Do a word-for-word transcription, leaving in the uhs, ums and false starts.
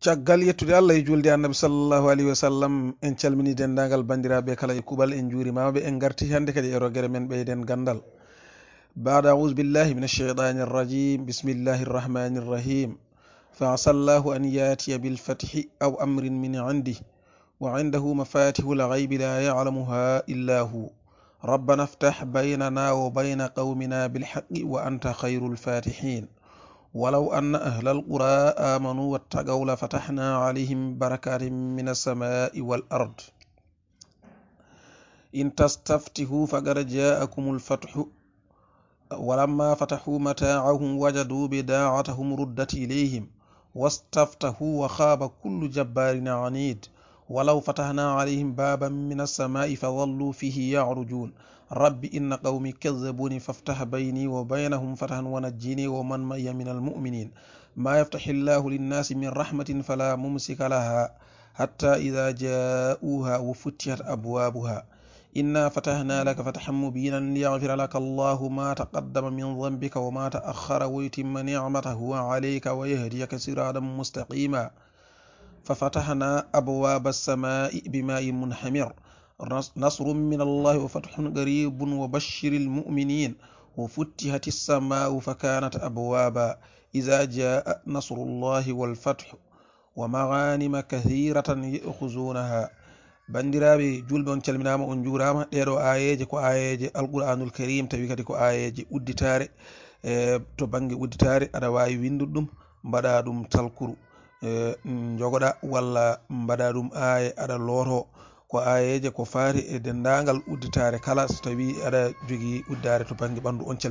Caggal yettude Allah e julde Annabi sallallahu alayhi wa sallam, en calmini denndaangal banndiraaɓe kala e kuuɓal, en njuurimaama ɓe, en ngarti hannde kadi e rogere men ɓeyden ganndal. بعد أعوذ بالله من الشيطان الرجيم. بسم الله الرحمن الرحيم. فعسى الله أن يأتي بالفتح أو أمر من عنده وعنده مفاتح الغيب لا يعلمها إلا هو. ربنا افتح بيننا وبين قومنا بالحق وأنت خير الفاتحين. ولو أن أهل القرى آمنوا واتقوا لفتحنا عليهم بركات من السماء والأرض. إن تستفتحوا فقد جاءكم الفتح. ولما فتحوا متاعهم وجدوا بضاعتهم ردت إليهم واستفتحوا وخاب كل جبار عنيد. ولو فتحنا عليهم بابا من السماء فظلوا فيه يعرجون. رب إن قومي كذبوني فافتح بيني وبينهم فتحا ونجني ومن معي من المؤمنين. ما يفتح الله للناس من رحمة فلا ممسك لها حتى إذا جاءوها وفتحت أبوابها. إنا فتحنا لك فتحا مبينا ليغفر لك الله ما تقدم من ذنبك وما تأخر ويتم نعمته عليك ويهديك صراطا مستقيما. ففتحنا أبواب السماء بماء منهمر. نص-، نصر من الله وفتح قريب وبشر المؤمنين. وفتحت السماء فكانت أبوابا إذا جاء نصر الله والفتح. ومغانم كثيرة يأخذونها. Banndiraaɓe julɓe, on calminaama, on njuuraama. Ɗeeɗo aayeeje ko aayeeje Alqur'aanul Kariim, tawi kadi ko aayeeje udditaare. E, to bannge udditaare, aɗa waawi winndude ɗum, mbaɗa ɗum talkuru, e, njogoɗa, walla mbaɗa ɗum aaye, aɗa looto. Ko aayeeje ko faati e denndaangal udditaare kala, so tawi aɗa jogii uddaare to bannge ɓanndu, on calminaama.